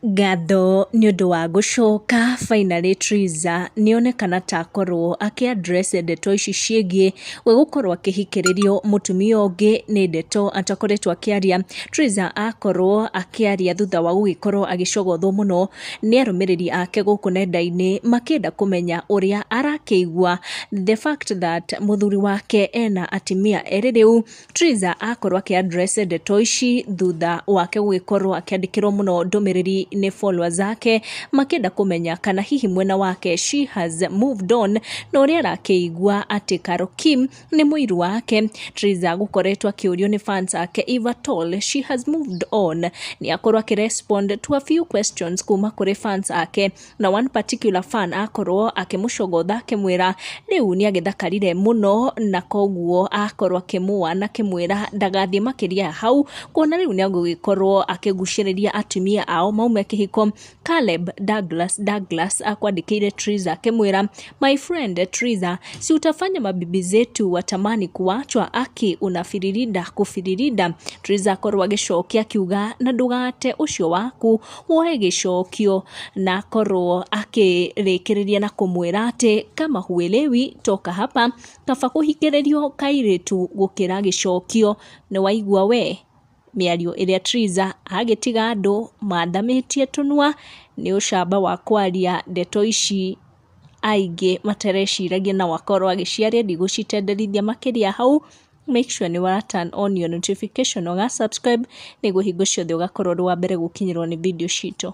Ngatho nĩ ũndũ wa gũcoka finally Triza nĩonekana ta akorwo akĩ address ndeto ici ciĩgiĩ we gũkorwo akĩhikĩrĩrio mũtumia ũngĩ. Nĩ ndeto atakoretwo akĩaria. Triza akorwo akĩaria thutha wa gũgĩkorwo agĩcogothwo mũno nĩ arũmĩrĩri ake gũkũ nenda-inĩ, makĩenda kũmenya ũrĩa arakĩigua the fact that mũthuri wake ena atimia erĩ rĩu. Triza akorwo akĩ address ndeto ici thutha wake gũgĩkorwo akĩandĩkĩrwo mũno ndũmĩrĩri nĩ followers ake, makĩenda kũmenya kana hihi mwena wake she has moved on na ũrĩa arakĩigua atĩ Carol Kim nĩ mũiru wake. Triza gũkoretwo akĩũrio nĩ fans ake if at all she has moved on. Nĩ akorwo akĩrespond to a few questions kuma kũrĩ fans ake, na one particular fan akorwo akĩmũcogotha akĩmwĩra rĩu nĩ agĩthakarire mũno, na koguo akorwo akĩmũa na akĩmwĩra ndagathiĩ makĩria ya hau, kuona rĩu nĩ agũgĩkorwo akĩgucĩrĩria atumia ao maume kĩhiko. Caleb Douglas Douglas akwandĩkĩire Triza akĩmwĩra, "My friend Triza, si utafanya mabibi zetu watamani kuachwa, aki unafiririda kufiririda." Triza akorwo agĩcokia akiuga na ndũgate ũcio waku woe gĩcokio, na akorwo akĩrĩkĩrĩria na kũmwĩra atĩ kama huelewi toka hapa, kaba kũhikĩrĩrio kairĩtu gũkĩra gĩcokio. Nĩ waigua we mĩario ĩrĩa Triza agĩtiga andũ mathamĩtie tũnua nĩ ũcamba wa kwaria ndeto ici aingĩ matareciragia, na wakorwo agĩciaria. Ndigũcitenderithia makĩria hau. Make sure nĩ wa turn on your notification, ũga subscribe nĩguo hingo ciothe ũgakorwo ũrĩ wa mbere gũkinyĩrwo nĩ video citũ.